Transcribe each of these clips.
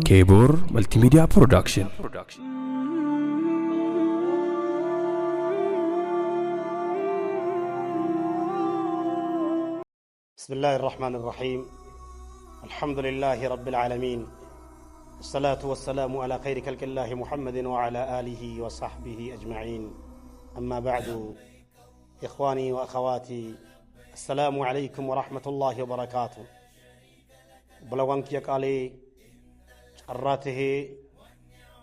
Keeboor Multimedia Production. بسم الله الرحمن الرحيم. الحمد لله رب العالمين، والصلاة والسلام على خير خلق الله محمد وعلى آله وصحبه أجمعين. أما بعد، إخواني وأخواتي، السلام عليكم ورحمة الله وبركاته. بلوان كيا قالي carraa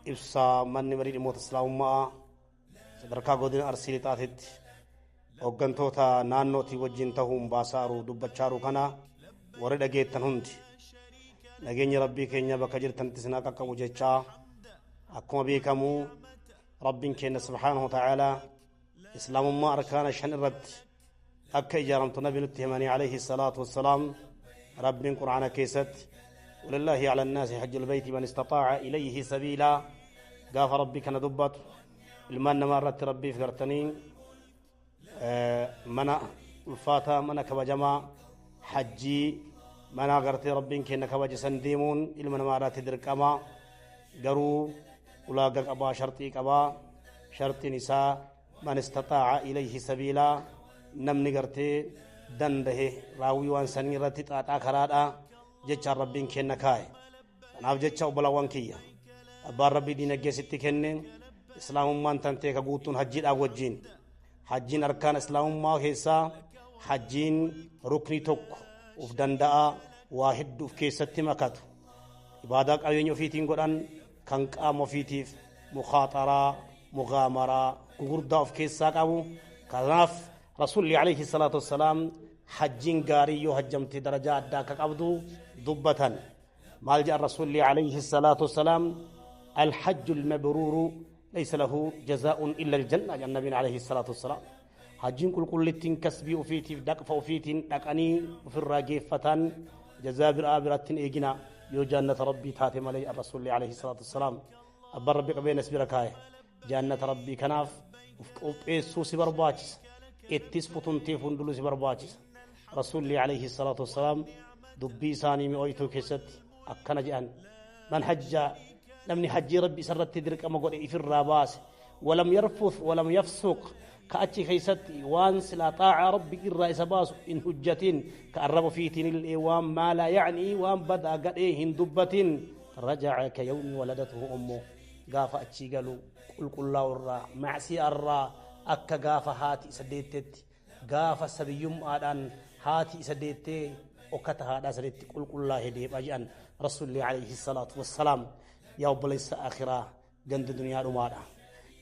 ibsaa manni marii dhimmoota islaamummaa sadarkaa godina Arsii Lixaatitti hooggantoota naannootii wajjin tahuun baasaaru dubbachaaru kana warri dhageettan hundi nageenya rabbii keenya bakka jirtanitti isin haa qaqqabu jechaa, akkuma beekamu rabbiin keenya subhaanahu wa ta'aalaa islaamummaa arkaana shan irratti akka ijaaramtu nabi nutti himanii alayhi salaatu wassalaam. Rabbiin qur'aana keessatti ولله على الناس حج البيت من استطاع إليه سبيلا. قاف ربي كان دبت ilmaan namaa irratti rabbiif gartanii mana ulfaataa, mana kabajamaa hajjii, mana gartee rabbiin kenna kabajisan deemuun ilma namaa irratti dirqama. Garuu ulaagaa qabaa, sharxii qabaa. Sharxiin isaa man istaxaaca ilayhi sabiilaa, namni gartee dandahe raawwii waan sanii irratti xaaxaa karaadha jechaan rabbiin kenna kaa'e. Kanaaf jecha obbolawwan kiyya, abbaan rabbii diinagdee sitti kenne, islaamummaan tantee ka guutuun hajjiidhaaf wajjiin. Hajjiin arkaan islaamummaa keessaa hajjiin ruknii tokko uf danda'a, waa hedduu uf keessatti makatu, ibaadaa qabeenya ofiitiin godhan kan qaama ofiitiif mukaaxaraa mugaamaraa gugurdaa of keessaa qabu. Kanaaf rasuulli alayhi salaatu wassalaam hajjiin gaarii yoo hajjamte darajaa addaa akka qabdu dubbatan. Maal jedhan rasuulli alayhi salaatu wassalaam? الحج المبرور ليس له جزاء إلا الجنة. النبي عليه الصلاة والسلام حجين كل كل كسبي وفيتي دقف وفيتي دقني وفي الراجفة جزاء برآبرة إيجنا يو جنة ربي تاتي ملي. الرسول عليه الصلاة والسلام أبا ربي قبين اسبركاي جنة ربي كناف سوسي برباچس اتس فتنتي فندلو برباچس. رسول عليه الصلاة والسلام دبي ساني مئويتو كيست أكنا جأن من حج، namni hajjii rabbi isarratti dirqama godhe ifirraa baase، ولم يرفث ولم يفسق، ka achi keeysatti waan silaa xaacaa rabbi irraa isa baasu in hujjatin, ka arraba ofiitiin illee waan ما لا يعني waan badaa gadhee hin dubbatin، رجع كيوم ولدته أمه. Gaafa achii galu qulqullaa'u irraa macsiyaa irraa akka gaafa haati isa deettetti, gaafa sabiyyummaadhaan haati isa deettee okkata haadhaa sanitti qulqullaa'ee deebi'a jedhan rasuulli alayhi salaatu wassalaam. Yaa obboleessa akhiraa, gandi duniyaa dhumaadha.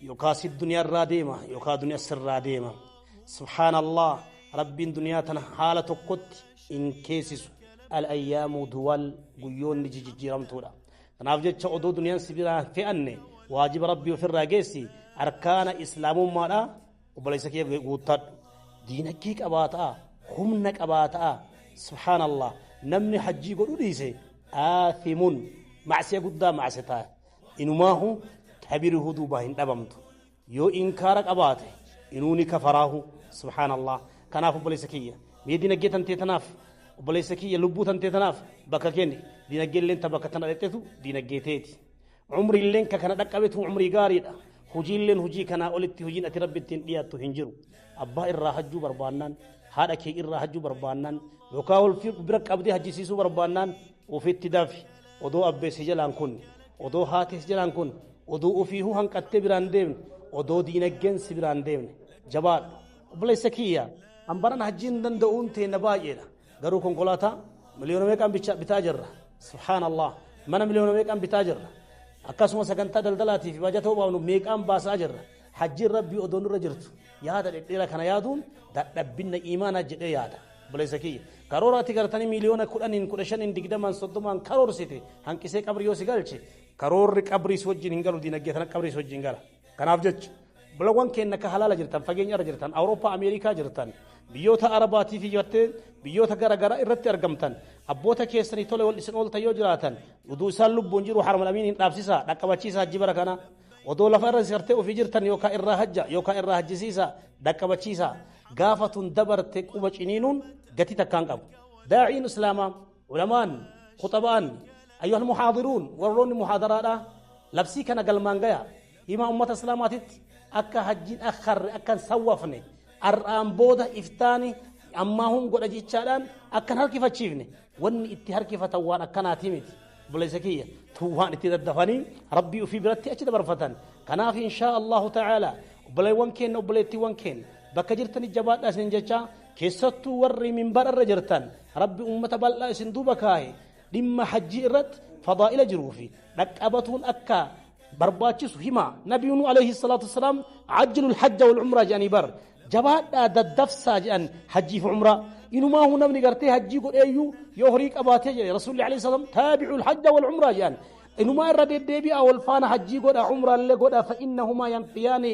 Yookaa si duniyaa irraa deema, yookaa duniyaa sirraa deema. Subhaanallah, rabbiin duniyaa tana haala tokkotti in keessisu. الأيام دول, guyyoonni jijjiiramtuudha. Kanaaf jecha odoo duniyaan si biraa fe'anne waajiba rabbii ofirraa geessi. Arkaana islaamummaadha obboleessa kee guuttadhu. Diinagdee qabaataa, humna qabaataa. Subhaanallah, namni hajjii godhu dhiise آثم, macsiya guddaa macsitaa. Inumaahu tabiruhu duuba hin dhabamtu yoo inkaara qabaate inuu ni kafaraahu. Subhaanallah. Kanaaf obboleessa kiyya, mee dinagdee tantee tanaaf, obboleessa kiyya, lubbuu tantee tanaaf bakka kenni. Dinagdee illeen ta bakka tana dhexxetu dinagdee teeti. Umriilleen ka kana dhaqqabetu umrii gaariidha. Hojiilleen hojii kanaa olitti hojiin ati rabbi ittiin dhiyaattu hin jiru. Abbaa irraa hajjuu barbaannaan, haadha kee irraa hajjuu barbaannaan, yookaan ol bira qabdee hajjisiisuu barbaannaan, ofitti dafi. Odoo abbeessi jalaan kun, odoo haatees jalaan kun, odoo ofiihuu hanqattee biraan deemne, odoo diinagdeen si biraan deemne, jabaadhu obboleessa kiyya. Hambaran hajjiin danda'uun teenna baay'eedha. Garuu konkolaataa miliyoona meeqaan bitaa jirra? Subhaanallah, mana miliyoona meeqaan bitaa jirra? Akkasuma sagantaa daldalaatii fi baajata baafnu meeqaan baasaa jirra? Hajjiin rabbii odoo nurra jirtu yaada dhedheera kana yaaduun dadhabbinna iimaanaa jedhee yaada. Obboleessa kiyya, karoora ati gartanii miliyoona 10n, 15n, 20n, 30n karoorsite hanqisee qabrii yoo si galche, karoorri qabrii si wajjin hin galu, diinagdee tana qabrii si wajjin gala. Kanaaf jecha bulawwan keenya ka halaala jirtan, fageenya irra jirtan, Awurooppaa, Ameerikaa jirtan, biyyoota Arabaatii fi gartee biyyoota gara garaa irratti argamtan, abboota keessanii tole wal isin ooltan yoo jiraatan, uduu isaan lubbuun jiru haramal amiin hin dhaabsisaa, dhaqqabachiisaa hajji bara kana. Odoo lafa irra gartee ofii jirtan yookaan irraa hajja yookaan irraa hajjisiisa, dhaqqabachiisa. Gaafa tun dabarte quba ciniinuun gatii takkaan qabu. Daa'iin islaamaa ulamaan Khuxabaan, ayyuhal muhaadiruun, warroonni muhaadaraadha, labsii kana galmaan gaya. Himaa ummata islaamaatitti akka hajjiin akharre, akka hin sawwafne, ar'aan booda iftaani ammaa hun godha jechaadhaan akka hin harkifachiifne. Wanni itti harkifatan waan akkanaatii miti. Obboleessa kiyya, tun waan itti daddafanii rabbii ofii biratti achi dabarfatan. Kanaaf inshaa Allahu ta'ala, obboleewwan keenya, obboleettiiwwan keenya bakka jirtani jabaadhaa isin jecha. Keessattuu warri minbar irra jirtan, rabbi ummata bal'aa isin duuba kaahe, dhimma hajjii irratti fadaa'ila jiruu fi dhaqqabatuun akka barbaachisu hima. Nabiyuunu alayhi salaatu wassalaam "عجلوا الحج والعمرة" jedhanii bar. Jabaadhaa, daddafsaa jedhan hajjii fi umraa. Inumaahu namni gartee hajjii godheeyyuu yoo horii qabaatee jedhe rasuulli alayhi salaam, "تابعوا الحج والعمرة" jedhan. Inumaa irra deddeebi'a, wal faana hajjii godha, umraallee godha. "فإنهما ينفيان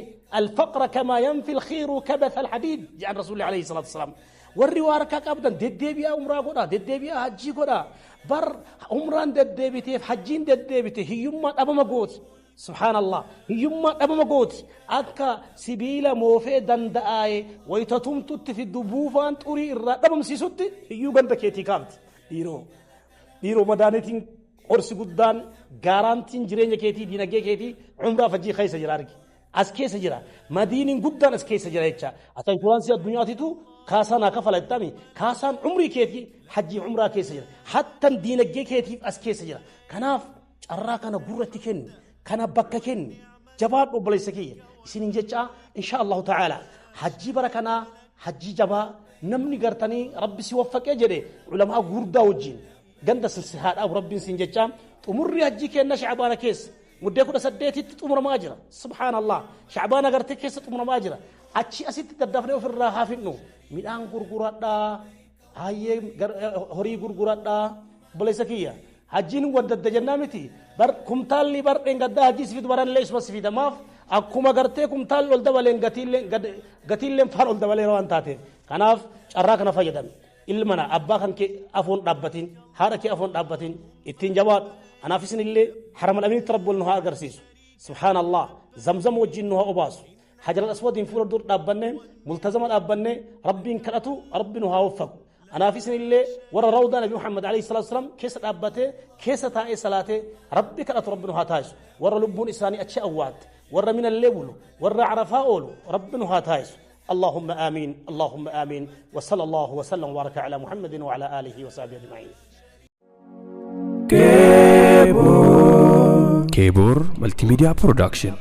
الفقر كما ينفي الكير خبث الحديد" jedhan rasuulli alayhi salaatu wassalaam. Warri waa harkaa qabdan deddeebi'aa umraa godha, deddeebi'aa hajjii godha. Bar umraan deddeebiteef hajjiin deddeebite hiyyummaa dhabama gooti. Subhaanallah, hiyyummaa dhabama gooti. Akka sibiila moofee danda'aaye wayitatumtutti fiddu buufaan xurii irraa dhabamsiisutti hiyyuu ganda keetii kaafti. Dhiiroo, dhiiroo, madaanitiin qorsi guddaan, gaaraantiin jireenya keetii, diinagdee keetii umraa hajjii keessa jira. Argi, as keessa jira. Madiiniin guddaan as keessa jira jecha. Ata inshuraansii addunyaatitu kaasaa naa kafala jettami. Kaasaan umrii keetii hajjii umraa keessa jira. Hattan diinagdee keetiif as keessa jira. Kanaaf carraa kana gurratti kenni, kana bakka kenni, jabaadhu obboleessa kiyya isinin jecha. Insha Allahu ta'ala, hajjii bara kanaa hajjii jabaa namni gartanii rabbi si waffaqee jedhe ulamaa gurguddaa wajjin ganda sin haadhaaf rabbiin sin jecha. Xumurri hajjii kenna shacbaana keessa muddee 18tti xumuramaa jira. Subhaanallah, shacbaana gartee keessa xumuramaa jira. Achi asitti daddafnee ofirraa haa fidnu. Midhaan gurguradhaa, hayyee, horii gurguradhaa. Obboleessa kiyya, hajjiin waddadda jennaa miti bar. Kumtaalli bar dheengaddaa hajjii si fidu baranillee isuma si fida. Maaf? Akkuma gartee kumtaalli ol dabaleen gatiilleen faan ol dabaleera waan taateef. Kanaaf carraa kana fayyadame. Ilmana abbaa kan kee afoon dhaabbatin, haadha kee afoon dhaabbatin, ittiin jabaadhu. Anaaf isinillee harama dhabinitti rabbi wal nu haa agarsiisu. Subhaanallah, zamzam wajjin nu haa obaasu. Hajar al-aswadiin fuula dur dhaabbanne, multazama dhaabbanne rabbiin kadhatu rabbi nu haa waffaqu. Anaaf isinillee warra rawdaa nabi Muhammad alayhi salatu wasalam keessa dhaabbatee, keessa taa'ee salaatee rabbi kadhatu rabbi nu haa taasisu. Warra lubbuun isaanii achi awwaatte, warra minallee bulu, warra arafaa oolu rabbi nu haa taasisu. اللهم آمين، اللهم آمين. وصلى الله وسلم وبارك على محمد وعلى آله وصحبه أجمعين. Keebor Multimedia Production.